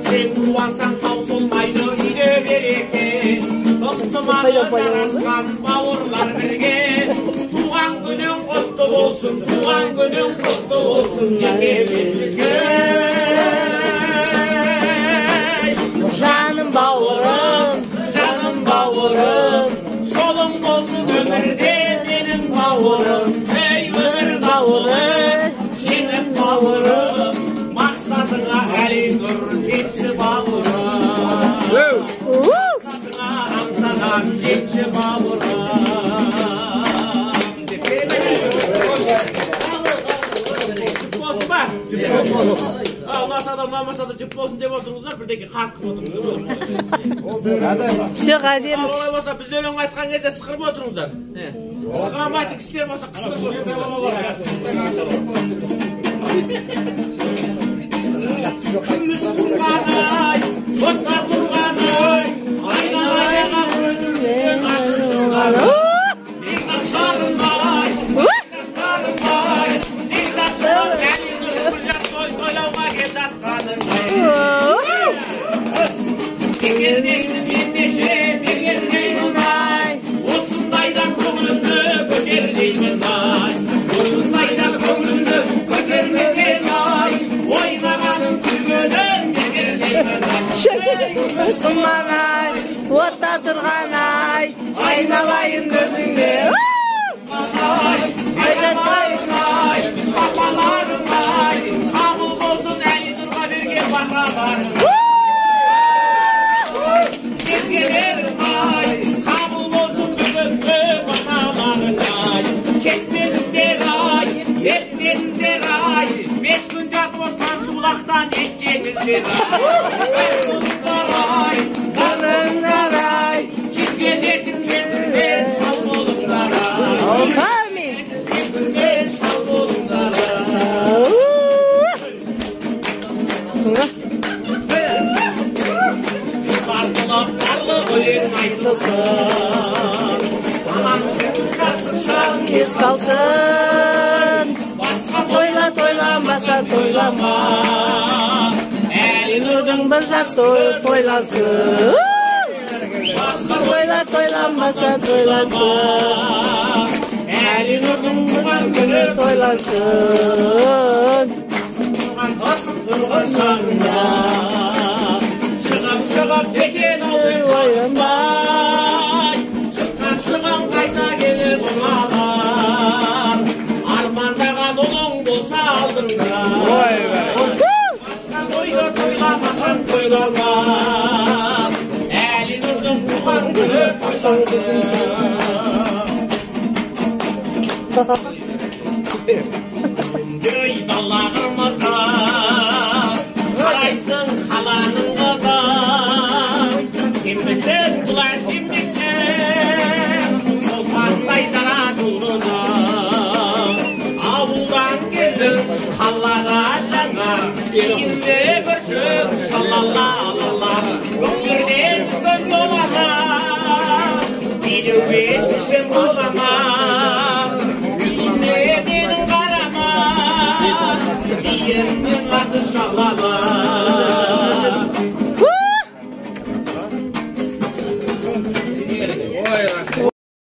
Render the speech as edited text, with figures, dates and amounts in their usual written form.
Сен қуансаң таусылмайды үйде береке. Ынтымағы жарасқан бауырлар бірге. Туған күнің құтты болсын, туған күнің құтты болсын, жекемізге. Жаным бауырым, жаным бауырым, жолың болсын өмірде менің бауырым. Ей, өмір дауылы, жеңіп бауырым, мақсатыңа Әлинұр жетші бауырым. Мақсатыңа аңсаған жетші бауырым. Жұп болсын ба? Жұп болсын. Ұнаса да ұнамаса да жұп болсын деп отырыңыздар, бірдеңе қарқ қылып отырыңыздар. Жоқ, әдемі. Олай болса, біз өлең айтқан кезде сықырып отырыңыздар. Сықырамайтын кісілер болса, қыстырып отырыңыздар. Күміс тұрғанай, отқа тұрғанай, айналайға өзіңізден ашып шыққан. Бекзаттарым-ай, бекзаттарым-ай, жекзаттар Әлинұр бір жас той тойлауға кеп жатқаның-ай. Бекер деймін ендеше, бекер деймін-ай, осындайда көңілімді көтер деймін-ай, осындайда көңілімді көтермесең-ай, ойнағаның күлгенің бекер деймін-ай. Күміс тұрған-ай, отта тұрған-ай, айналайын өзіңде. Ай, айналайын-ай, папаларым-ай, қабыл болсын Әлинұрға берген баталарың. Жеңгелерім-ай, қабыл болсын бүгінгі баталарың-ай. Кетпеңіздер-ай, етпеңіздер-ай, 5 күн жатып осы тамшы бұлақтан ет жеңіздер-ай. Болыңдар-ай, Болыңдар-ай, 100-ге жетіп кемпірмен шал болыңдар-ай. Әмин. Кемпірмен шал болыңдар-ай. Барлық барлық өлең айтылсын, аман жастық шағың Кез қалсын, басқа тойла тойламаса тойлама. Әлинұрдың бір жас той тойлансын. Басқа Тойла тойламаса тойлансын. Әлинұрдың туған күні Тойлансын. Тұрған тасып тұрған шағында шығып шығып кетен ойынбай, шыққан шығын қайта келіп оралар. Армандаған ұлың болса алдыңда, басқа тойды тойламасаң тойлама. Әлинұрдың туған күні тойлансын.